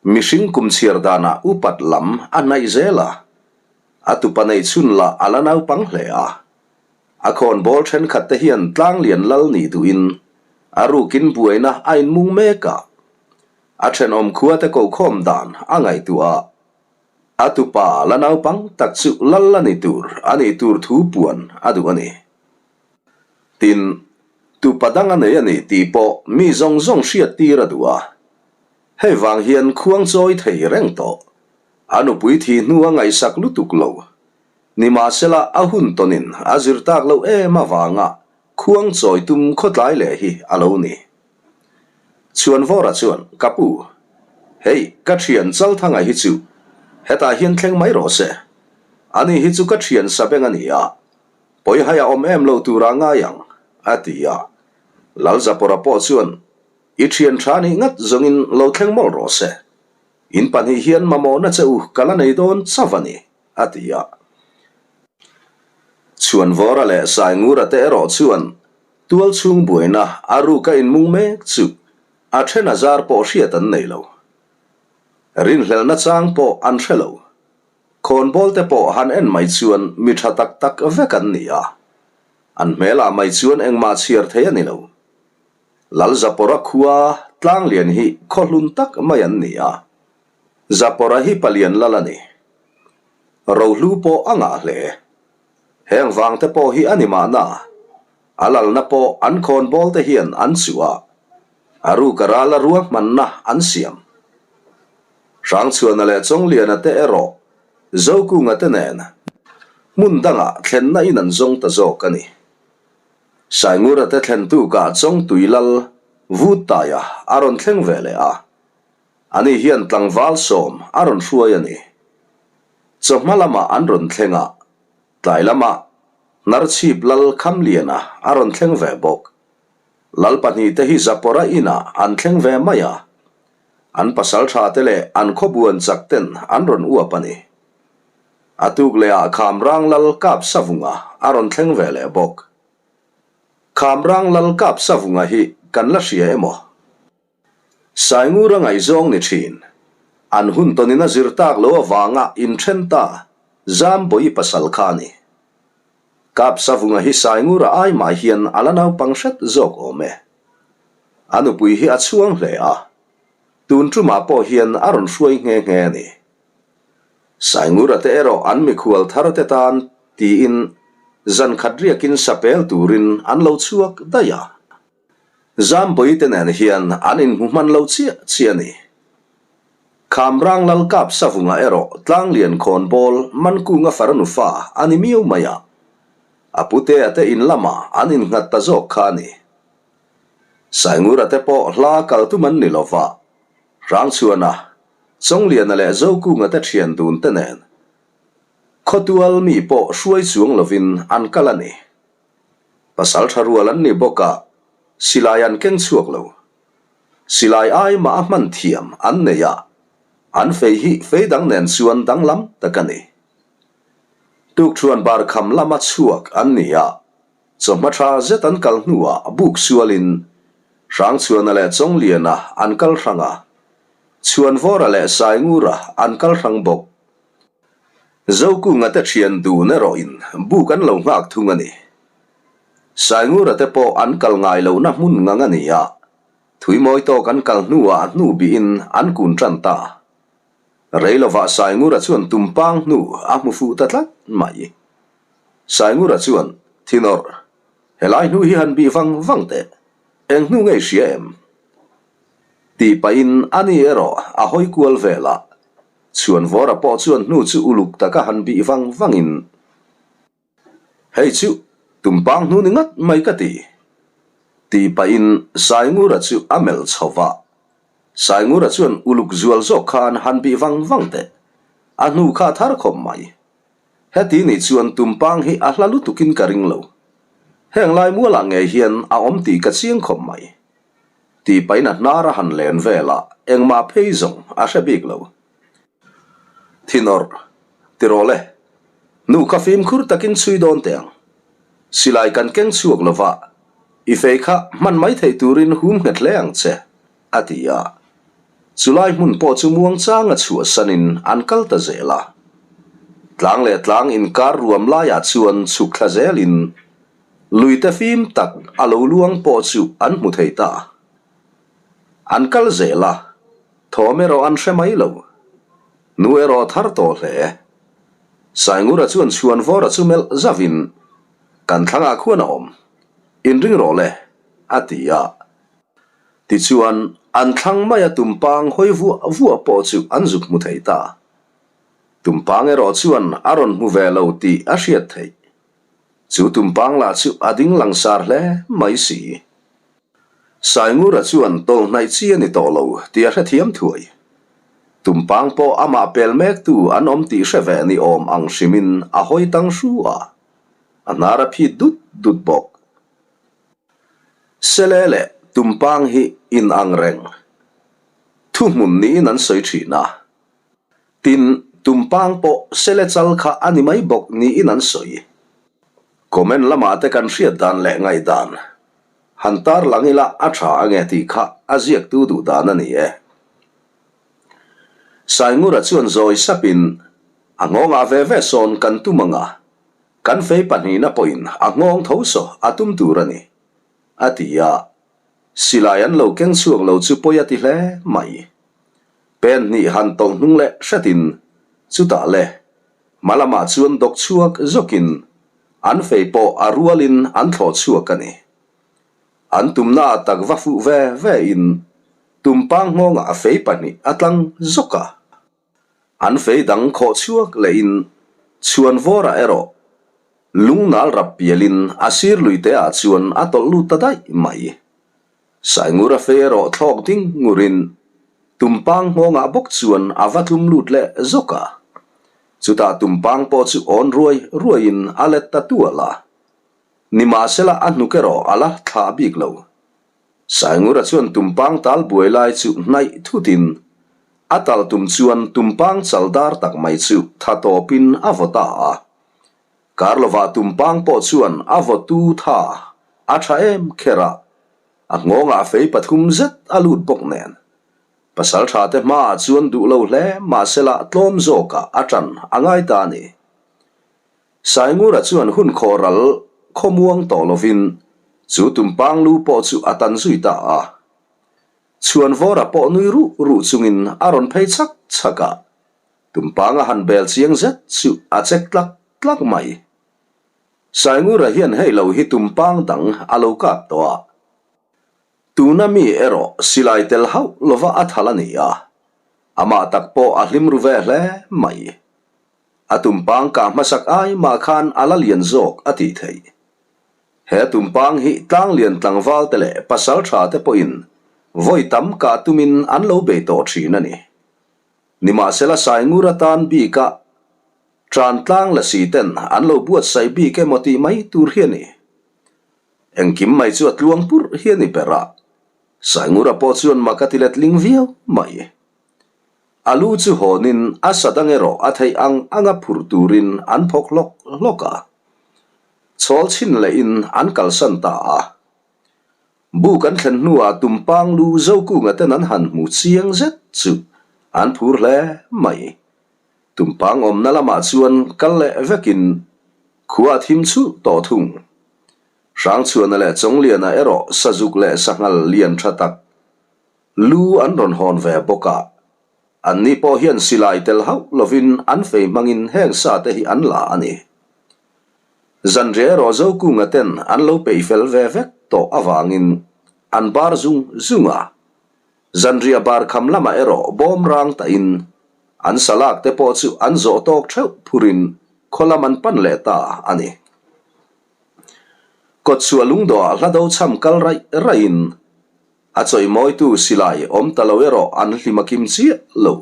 Mihring kum chhiar danah upat lam a hnaih zel a, a tupa neih chhun lah a la naupang hle a. A khawnbawl thenkhat te hian tlanglian lal nih duhin a rukin buaina a inmung mek a. A thenawm khuate kokhawm dan a ngaihtuah a. A tupa la naupang tak chu lal a ni tur a nih tur thu puan a duh a ni. Tin, tupa dang a nei a ni tih pawh mi zawng zawng hriat tir a duh a. Hei vang hian khuang chawi thei reng tawh. A nupui thih hnu a ngaihsak lutuk lo. Nimahsela a hun tawnin a zir tak loh em avanga khuang chawi tum khawtlai leh hi a lo ni. Chhuanvawra chuan, Ka pu, hei ka thian Chalthanga hi chu Hetah hian thleng mai rawh se. Ani hi chu ka thian sabeng a ni a, pawihai a awm em lo tura ngai ang, a ti a. Lalzapawra pawh chuan, I thian tha nih ngat zawngin lo thleng mawlh rawh se. In pahnih hian mamawhna che u ka la nei dawn chauh a ni, a ti a. Chhuanvawra leh Saingura te erawh chuan tual chhung buaina a ruka inmung mek chu a then a zar pawh hriat an nei lo. Rinhlelhna chang pawh an hre lo. Khawnbawl te pawh han en mai chuan mi tha tak tak vek an ni a. An hmelah mai chuan engmah chhiar thei a ni lo. Lalzapawra khua Tlanglian hi khaw hlun tak mai an ni a. Zapawra hi palian lal a ni. Rohlu pawh a ngah hle. Heng vang te pawh hi a ni mahna, a lalna pawh an khawnbawl te hian an chuh a, a ruka rala ruahmanna an siam. Hrangchhuana leh Chawngliana te erawh Zokunga te nen hmun dangah thlenna in an zawng ta zawk a ni. Saingura te thlen tukah Chawngtui lal Vuttaia a rawn thleng ve leh a, ani hian tlangval sawm a rawn hruai a ni. Chawhma lamah an rawn thleng a, tlai lamah Hnarchhip lal Khamliana a rawn thleng ve bawk. Lal pahnihte hi Zapawra inah an thleng ve mai a, an pasal tha te leh an khawbuan chak ten an rawn uap a ni. A tuk lehah Khamrang lal Kapsavunga a rawn thleng ve leh bawk. Khamrang lal Kapsavunga hi kan la hria emaw? Saingura ngaihzawng ni thin. An hun tawnin a zir tak lo avanga inthen ta Zambawi pasal kha a ni. Kapsavunga hi Saingura ai mah hian a la naupang hret zawk awm e. A nupui hi a chhuang hle a, tun tumah pawh hian a rawn hruai nghe nghe a ni. Saingura te erawh an mikhual thar te tan tiin zan khat riakin sapel turin an lo chhuak daih a. Zambawi te nen hian an inhmu hman lo chiah chiah a ni. Khamrang lal kap savunga erawh Tlanglian khawnbawl Mankunga farnu fa a ni miau mai a, a putea te in lamah an innghat ta zawk kha a ni. Saingura te pawh hla kal tum an ni lo va, Hrangchhuana, Chawngliana leh Zokunga te thian dun te nen khawtual mi pawh hruai chuang lovin an kal a ni. Pasal tha rual an ni bawk a, silai an keng chhuak lo. Silai ai mah a hman thiam an nei a, an fei hi fei dang nen chuan danglam tak a ni. Tukṭhuan bar kham lama chhuak an ni a, chawhma tha zet an kal hnuah buk sualin Hrangchhuana leh Chawngliana an kal hrang a, Chhuanvawra leh Saingura an kal hrang bawk. Zokunga te thian dun erawhin buk an lo nghak thung a ni. Saingura te pawh an kal ngai lohna hmun ngang a ni a, Thuimawi tawk an kal hnuah hnu bihin an kun tan ta. Rei lovah Saingura chuan tumpang hnu a hmu fuh ta tlat mai. Saingura chuan, Thinawrh, helai hnu hi han bih vang vang teh, eng hnu ngei hria em? Tih pahin ani erawh a hawi kual vel a, Chhuanvawra pawh chuan hnu chu uluk taka han bih vang vangin, Hei chu tumpang hnu ni ngat mai ka ti, tih pahin Saingura chu a melh chho va. Saingura chuan uluk zual zawk khan han bih vang vang teh, a hnu kha a thar khawp mai. Heti nih chuan tumpang hi a hla lutukin ka ring lo. Heng lai mualah ngei hian a awm tih ka chiang khawp mai. Tih pahin a hnar a han len vel a, engmah phei zawng a hre bik lo. Thinawrh, ti rawh le. Nu kha fimkhur takin chhui dawn teh ang. Silai kan keng chhuak lo va, i fei kha hman mai theih turin hum nghet hle ang che, a ti a. Chulai hmun pawh chu muangchanga chhuahsanin an kal ta zel a. Tlang leh tlang inkar ruam laiah chuan chhuk thla zelin Luite fim tak a lo luang pawh chu an hmu thei ta. An kal zel a, thawm erawh an hre mai lo. Nu erawh a thar tawh hle. Saingura chuan Chhuanvawra chu melh zauhin, Kan thlangah khuan a awm. Inring rawh le, a ti a. Tichuan, an thlang maia tumpang hawi vuah vuah pawh chu an zuk hmu thei ta. Tumpang erawh chuan a rawn hmu ve lo tih a hriat theih. Chu tumpang lah chu a ding langsar hle mai si. Saingura chuan tawlhnaih chi a ni tawh lo tih a hrethiam thuai. Tumpang pawh amah pel mektu an awm tih hre ve ni awm ang hrimin a hawi tang hru a, a hnar a phit dut dut bawk. Sele leh tumpang hi inang reng thuhmun niin an sawi thin a. Tin, tumpang pawh sele chal kha a ni mai bawk niin an sawi. Comment lamah te kan hriat dan leh ngaihdan han tar lang ila a tha ange tih kha a ziaktu duh dan a ni e. Saingura chuan zawi sapin, A nghawngah ve ve sawn kan tum ang a, kan fei pahnihna pawhin a nghawng tho saw a tum tur a ni, a ti a. Silai an lo keng chhuak lo chu pawi a ti hle mai. Pen hnih han tawlh hnung leh hretin chutah le hma lamah chuan dawk chhuak zawkin an fei pawh a rualin an thlawh chhuak a ni. An tumna ah tak va fuh ve ve in tumpang nghawngah a fei pahnih a tlang zawk a. An fei dang khawh chhuak lehin chhuanvawrah erawh lungnal rap pialin a sir luite ah chuan a tawlh lut ta daih mai. Saingura fei erawh thlawk ding ngurin tumpang nghawngah bawk chuan a va tlum lut leh zawk a. Chutah tumpang pawh chu awn ruai ruaiin a let ta tual a. Nimahsela a hnuk erawh a la thlah bik lo. Saingura chuan tumpang tal buai lai chu hnaih thutin a tal tum chuan tumpang chal dar tak mai chu tha tawpin a vaw ta a. Kar lovah tumpang pawh chuan a vawtu tha a tha em kher a, a nghawngah fei pathum zet a lut bawk nen. Pasaltha te hmaah chuan duh lo hle mahsela tlawm zawkah a tan a ngai ta a ni. Saingura chuan hun khawh ral khawmuang tawh lovin chu tumpang lu pawh chu a tan zui ta a. Chhuanvawra pawh nui ruh ruh chungin a rawn phei chhak chhak a. Tumpang a han bel chiang zet chu a chek tlak tlak mai. Saingura hian hei lo hi tumpang dang a lo kap tawh a. Tuna mi erawh silai tel hauh lova a thal a ni a, amah tak pawh a hlim ru ve hle mai. A tumpang kah hmasak ai mah khan a la lian zawk a tih theih. He tumpang hi tlanglian tlangval te leh pasal tha te pawhin vawi tam kah tumin an lo bei tawh thin a ni. Nimahsela Saingur atan bika tan tlang la si ten an lo buatsaih bik emaw tih mai tur hi a ni. Engkim mai chu a tluang purh hi a ni ber a, Saingura pawh chuan mak a ti letling viau mai. A lu chu hawnin a sa dang erawh a theih ang anga phurh turin an phawk hlawk hlawk a. Chhawl chhin lehin an kalsan ta a. Buk an thlen hnuah tumpang lu Zokunga ten an han hmu chiang zet chu an phur hle mai. Tumpang awmna lamah chuan kal leh vekin khua a thim chhulh tawh thung. Hrangchhuana leh Chawngliana erawh sazuk leh sanghal lian tha tak lu an rawn hawn ve bawk a. Anni pawh hian silai tel hauh lovin an fei hmangin heng sa te hi an la a ni. Zanriah erawh Zokunga ten an lo peih fel ve vek tawh avangin an bar zung zung a. Zanriah bar kham lamah erawh bawm rang tahin an salak te pawh chu an zawh tawk theuh phurin khaw lam an pan leh ta a ni. Kawtchhuah lungdawhah hla do chham kal raih raihin a chawimawitu silai awm ta lo erawh an hlim a kim chiah lo.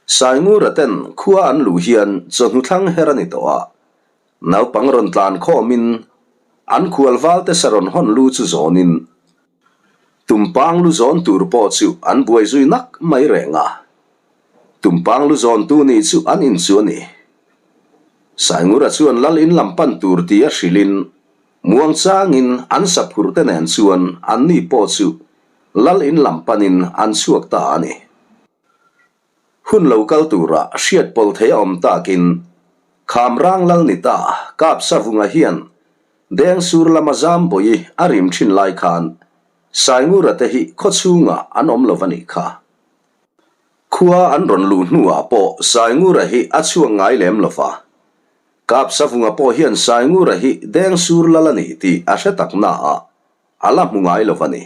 Saingura ten khua an luh hian chawhnu thlang her a ni tawh a, naupang rawn tlan khawmin an khual valte sa rawn hawn lu chu zawnin tumpang lu zawn tur pawh chu an buai zui nak mai reng a. Tumpang lu zawntu nih chu an in chu a ni. Saingura chuan lal in lam pan tur tia hrilhin muangchangin an saphur te nen chuan anni pawh chu Lal in lam panin an chhuak ta a ni. Hun lo kal tura hriat pawlh thei a awm takin Khamrang lal ni ta Kap Savunga hian Dengsur lama Zambawi a rim thin lai khan Saingura te hi khawchhungah an awm lo a nih kha. Khua an rawn luh hnuah pawh Saingura hi a chhuak ngai lem lo va. Kap Savunga pawh hian Saingura hi Dengsur lal a ni tih a hre tak naah A la hmu ngai lo va ni.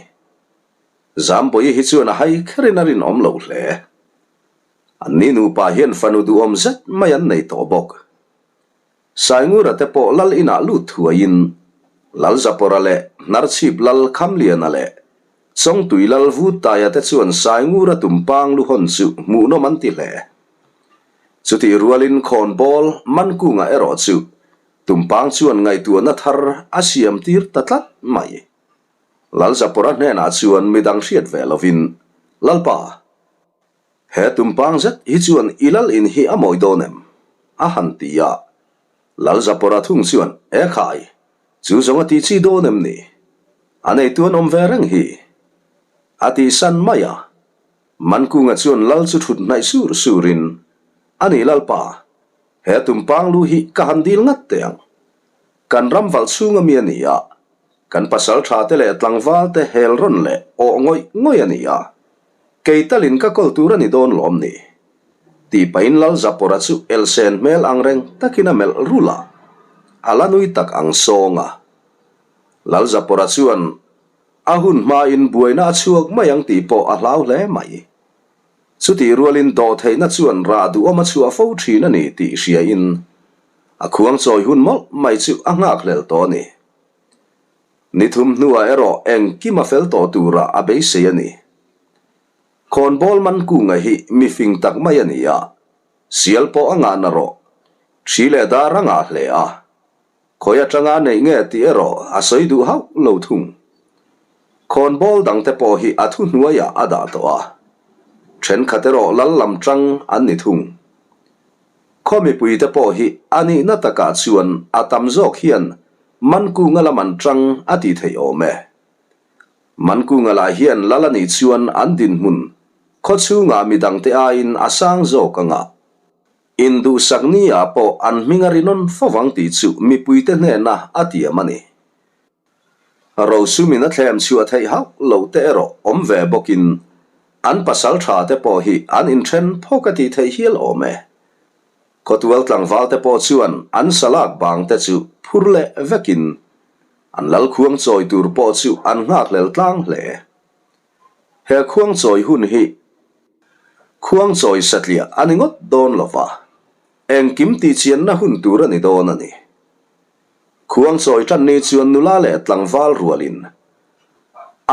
Zambawi hi chuan a hai kherin a rinawm lo hle. Anni nupa hian fanu duhawm zet mai an nei tawh bawk. Saingura te pawh lal inah lut thuaiin Lalzapawra leh Hnarchhip Lal Khamliana leh Chawngtui lal Vuttaia te chuan Saingura tumpang lu hawn chu hmuhnawm an ti hle. Chutih rualin khawnbawl Mankunga erawh chu tumpang chuan ngaihtuahna thar a siam tir ta tlat mai. Lalzapawra hnenah chuan midang hriat ve lovin, Lalpa, he tumpang zet hi chuan i lal in hi a mawi dawn em? a han ti a. Lalzapawra thung chuan, E khai, chu zawng a tih chi dawn em ni? A neitu an awm ve reng hi. A tihsan mai a. Mankunga chuan lal chu thut hnaih sur surin, A ni Lalpa, he tumpang lu hi ka han dil ngat teh ang. Kan ram valh chhunga mi a ni a, kan pasal tha te leh tlangval te hel rawn leh awh ngawih ngawih a ni a, kei talin ka kawl tur a ni dawn lawm ni? Tih pahin Lal Zapawra chu elsen hmel ang reng takin a melh rulh a, a la nui tak ang sawng a. Lal Zapawra chuan a hun hmain buaina a chhuak mai ang tih pawh a hlau hle mai. Chutih rualin dawhtheihna chuan rah duhawm a chhuah fo thin a ni tih hriain a khuangchawi hun mawlh mai chu a nghakhlel tawh a ni. Ni thum hnuah erawh engkim a fel tawh turah a beisei a ni. Khawnbawl Mankunga hi mi fing tak mai a ni a, sial pawh a ngah na rawh, ṭhi leh dar a ngah hle a. Khawi atanga a neih nge tih erawh a sawi duh hauh lo thung. Khawnbawl dangte pawh hi a thuhnuaiah a dah tawh a, thenkhat erawh lal lam tang an ni thung. Khaw mipuite pawh hi a nihna takah chuan a tam zawk hian Mankunga lam an tang a tih theih awm e. Mankunga lah hian lal a nih chuan an dinhmun khaw chhungah midangte aiin a sang zawk anga Induhsak ni ah pawh an hming a rinawn fo vang tih chu mipuite hnena a tiam a ni. Rosumin a thlem chhuah theih hauh lo te erawh awm ve bawkin an pasal tha te pawh hi an inthen phawk a tih theih hial awm e. Khawtual tlangval te pawh chuan an salak bang te chu phur leh vekin an lal khuang chawi tur pawh chu an nghakhlel tlang hle. He khuang chawi hun hi khuang chawi satliah a ni ngawt dawn lo va, engkim tihchianna hun tur a ni dawn a ni. Khuang chawi tan ni chuan nula leh tlangval rualin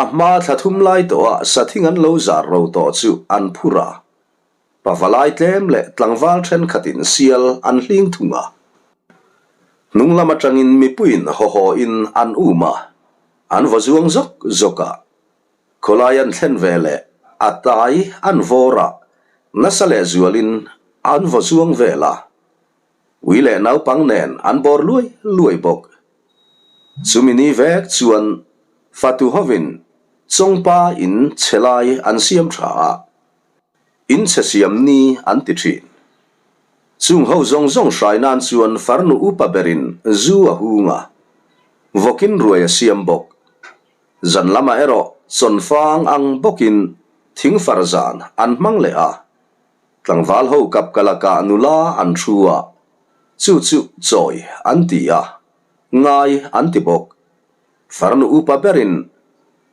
a hma thla thum lai tawhah sathing an lo zar ro tawh chu an phur a, pavalai tlem leh tlangval thenkhatin sial an hling thung a. Hnung lam atangin mipuiin hawhawin an um a, an vaw zuang zawk zawk a. Khawlai an thlen ve leh a tai an vawr a, nasa leh zualin an vaw zuang vel a. Ui leh naupang nen an bawr luai luai bawk. Chumi ni vek chuan fatu hovin Chawngpa in chhe lai an siam tha a, in chhe siam ni an ti thin. Chung ho zawng zawng hrai nan chuan farnu upa berin zu a hung a, vawkin ruai a siam bawk. Zan lamah erawh chawnfang ang bawkin thingfar zan an hmang leh a, Tlangval ho kap ka lakah nula an thu a, chu chu chawi an ti a, ngai an ti bawk. Farnu upa berin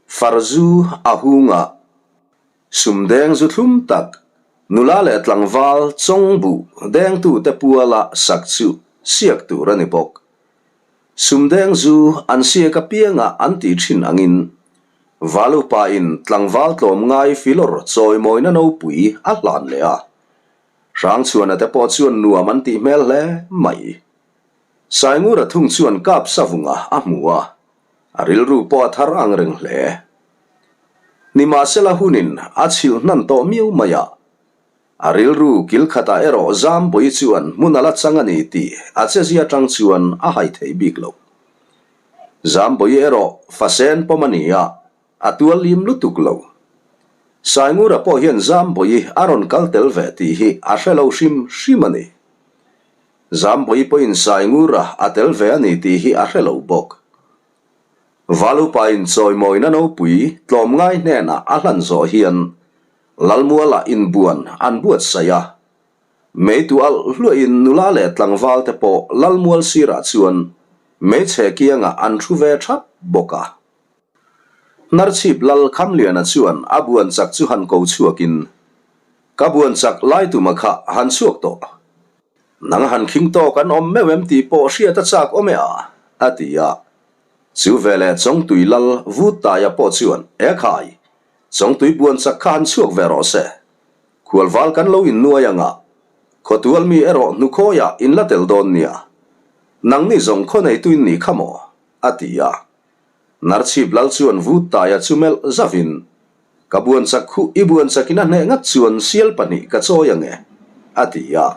farzu a hung a, sumdeng zu thlum tak nula leh tlangval chawng buh dengtute puala sak chu siak tur a ni bawk. Sumdeng zu an siak apianga an tih thin angin Valupa-in tlangval tlawmngai filawr chawimawina nopui a hlan leh a. Hrangchhuana te pawh chuan nuam an tih hmel hle mai. Saingura thung chuan kap savunga a hmu a, a rilru pawh a thar ang reng hle. Nimahsela hunin a chhilh hnan tawh miau mai a, a rilru kil khatah erawh Zambawi chuan hmun a la chang a ni tih a chezia tang chuan a hai thei bik lo. Zambawi erawh fasen pawm a ni a, a tual lim lutuk lo. Saingura pawh hian Zambawi a rawn kal tel ve tih hi a hre lo hrim hrim a ni. Zambawi pawhin Saingura a tel ve a ni tih hi a hre lo bawk. Valupain chawimawina nopui tlawmngai hnenah a hlan zawh hian Lalmualah inbuan an buatsaih a. Meitu alh hluahin nula leh tlangval te pawh Lalmual sirah chuan hmeichhe kiangah an thu ve thap bawk a. Hnarchhip Lal Khamliana chuan a buan chak chu han ko chhuakin, Ka buan chak Laituma kha han chhuak tawh. Nang han khing tawk an awm meuh em tih pawh hriat a chak awm e a, a ti a. Chu veleh Chawngtui lal Vuttaia pawh chuan, Ekhai, Chawngtui buan chak kha han chhuak ve rawh se. Khualval kan lo innuai ang a, khawtual mi erawh hnukhawiah in la tel dawn nia. Nangni zawng khaw neitu in nih kha maw? a ti a. Narchhip lal chuan Vuttaia chu melh zavin, Ka buan chak khuh i buan chakin a hneh ngat chuan sial pahnih ka chawi ang e, a ti a.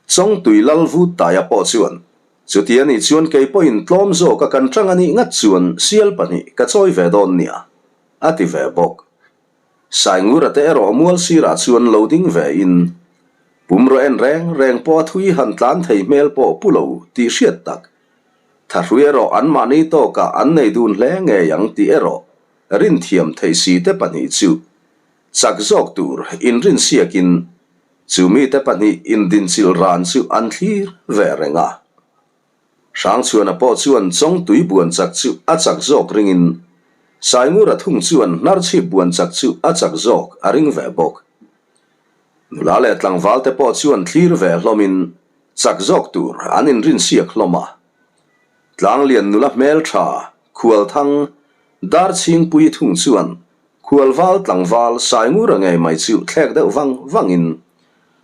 Chawngtui lal Vuttaia pawh chuan, Chuti a nih chuan kei pawhin tlawm zawka kan tang a nih ngat chuan sial pahnih ka chawi ve dawn nia, a ti ve bawk. Saingura te erawh mual sirah chuan lo ding ve in, pumraw en reng reng pawh a thui han tlan thei hmel pawh pu lo tih hriat tak. Thahrui erawh anmahni tawkah an nei dun hle ngei ang tih erawh rinthiam theih si te pahnih chu chak zawk tur inrinsiakin chu mite pahnih indinchilh ran chu an thlir ve reng a. Hrangchhuana pawh chuan Chawngtui buan chak chu a chak zawk ringin Saingura thung chuan Hnarchhip buan chak chu a chak zawk a ring ve bawk. Nula leh tlangval te pawh chuan thlir ve hlawmin chak zawk tur an inrinsiak hlawm a. Tlanglian nula hmeltha Khualthang Darchhingpui thung chuan Khualval tlangval Saingura ngei mai chu thlek deuh vang vangin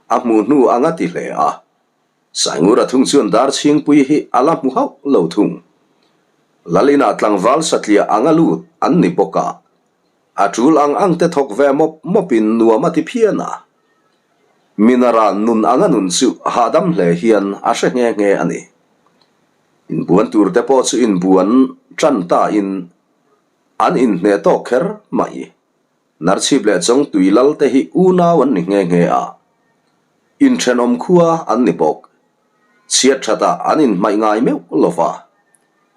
a hmuh hnu anga ti hle a. Saingura thung chuan Darchhingpui hi a la hmu hauh lo thung. Lal inah tlangval satliah anga lut an ni bawk a, a tul ang ang te thawk ve mawp mawpin nuam a ti phian a. Minaran nun anga nun chu hahdam hle hian a hre nghe nghe a ni. Inbuan tur te pawh chu inbuan tan tain an inhneh tawk kher mai. Narchhip leh Chawngtui lal te hi unau an ni nghe nghe a, inthenawm khua an ni bawk. Chhiat thatah an inhmaih ngai meuh lo va,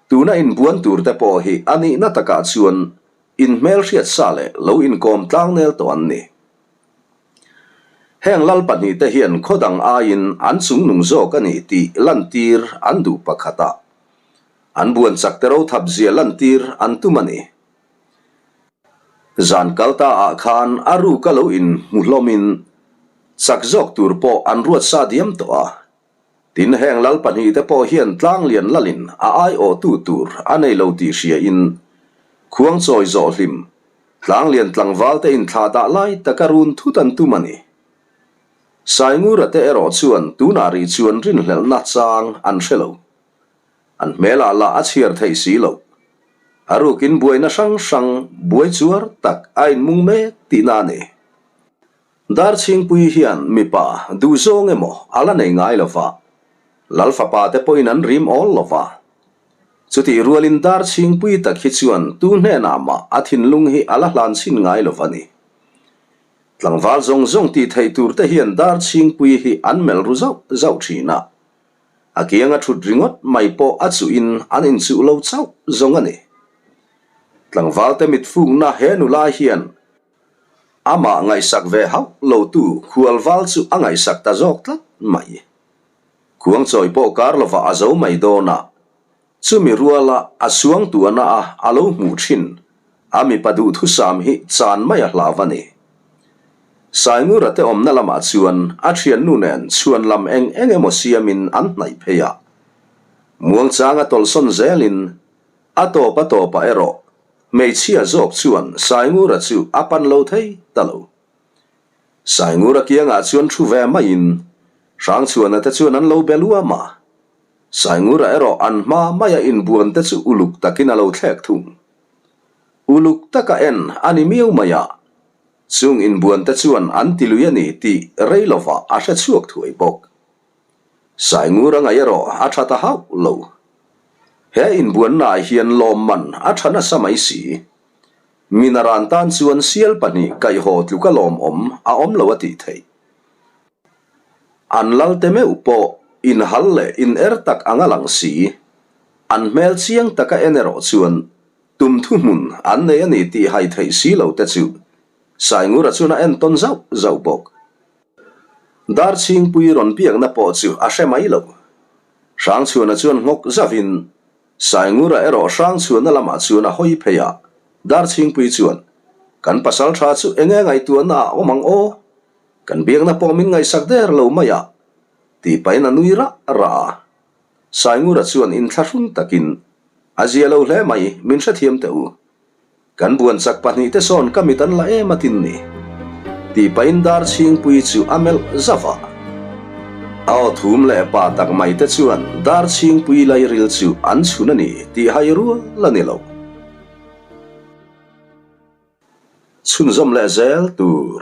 tuna inbuan tur te pawh hi a nihna takah chuan inhmelhriat sa leh lo inkawm tlangnel tawh an ni. Heng lal pahnih te hian khaw dang aiin an chungnung zawk a ni tih lantir an duh pakhat a, an buan chak te rothap zia lantir an tum a ni. Zan kal ta ah khan a ruk a lo in hmu hlawm in chak zawk tur pawh an ruat sa diam tawh a. Tin heng lal pahnih te pawh hian tlang lian lal in a aiawh tu tur a nei lo tih hria in khuang chawi zawh hlim tlang lian tlangval te in thlah dah lai tak a run thut an tum a ni. Saingura te erawh chuan tunah rih chuan rinhlelhna chang an hre lo. An hmelah lah a chhiar theih si loh. A rukin buaina hrang hrang buai chuar tak a inmung mek tihna a ni. Darchhingpui hian mipa duhzawng emaw a la nei ngai lo va, Lal fapa te pawhin an rim awl lo va. Chutih rualin Darchhingpui tak hi chuan tu hnenah mah a thinlung hi a la hlan chhin ngai lo va ni. Tlangval zawng zawng tih theih tur te hian Darchhingpui hi an melh ru zauh zauh thin a. A kianga thut ringawt mai pawh a chuhin an inchuh lo chauh zawng a ni. Tlangvalte mitfukna he nula hian amah ngaihsak ve hauh lotu khualval chu a ngaihsak ta zawk tlat mai. Khuangchawi pawh kar lovah a zo mai dawn a, Chumi ruala a suangtuahna a a lo hmuh thin, a mipa duhthusam hi chan mai a hlau a ni. Saingura te awmna lamah chuan a thiannu nen chhuan lam eng eng emaw siamin an hnaih phei a. Muangchanga tawlhsawn zelin a tawp a tawpah erawh hmeichhia zawk chuan Saingura chu a pan lo thei ta lo. Saingura kiangah chuan thu ve maiin Hrangchhuana te chuan an lo be luam a. Saingura erawh an hma maia inbuan te chu uluk takin a lo thlek thung. Uluk taka en a ni miau mai a, chung inbuan te chuan an ti lui a ni tih rei lovah a hre chhuak thuai bawk. Saingura ngaih erawh a tha ta hauh lo. He inbuannaah hian lawmman a tha nasa mai si. Minaran tan chuan sial pahnih kaihhaw tluka lawmawm a awm lo a tih theih. An lal te meuh pawh inhal leh in er tak anga lang si. An hmel chiang taka en erawh chuan tum thuhmun an nei a ni tih hai theih si lo te chu Saingura chuan a entawn zauh zauh bawk. Darchhingpui rawn biakna pawh chu a hre mai lo. Hrangchhuana chuan nghawk zauhin Saingura erawh Hrangchhuana lamah chuan a hawi phei a, Darchhingpui chuan, Kan pasal tha chu enge ngaihtuahna ah awm ang aw? Kan biakna pawh min ngaihsak der lo mai a, tih pahin a nui rah rah a. Saingura chuan inthlahrun takin, A zia lo hle mai, min hrethiam teh u. Kan buan chak pahnihte sawn ka mit an la em a tin ni. Tih pahin Darchhingpuii chu a melh zauh a. A aw thum leh pa tak mai te chuan Darchhingpuii lairil chu an chhun a ni tih hai rual a ni lo. Chhunzawm leh zel tur.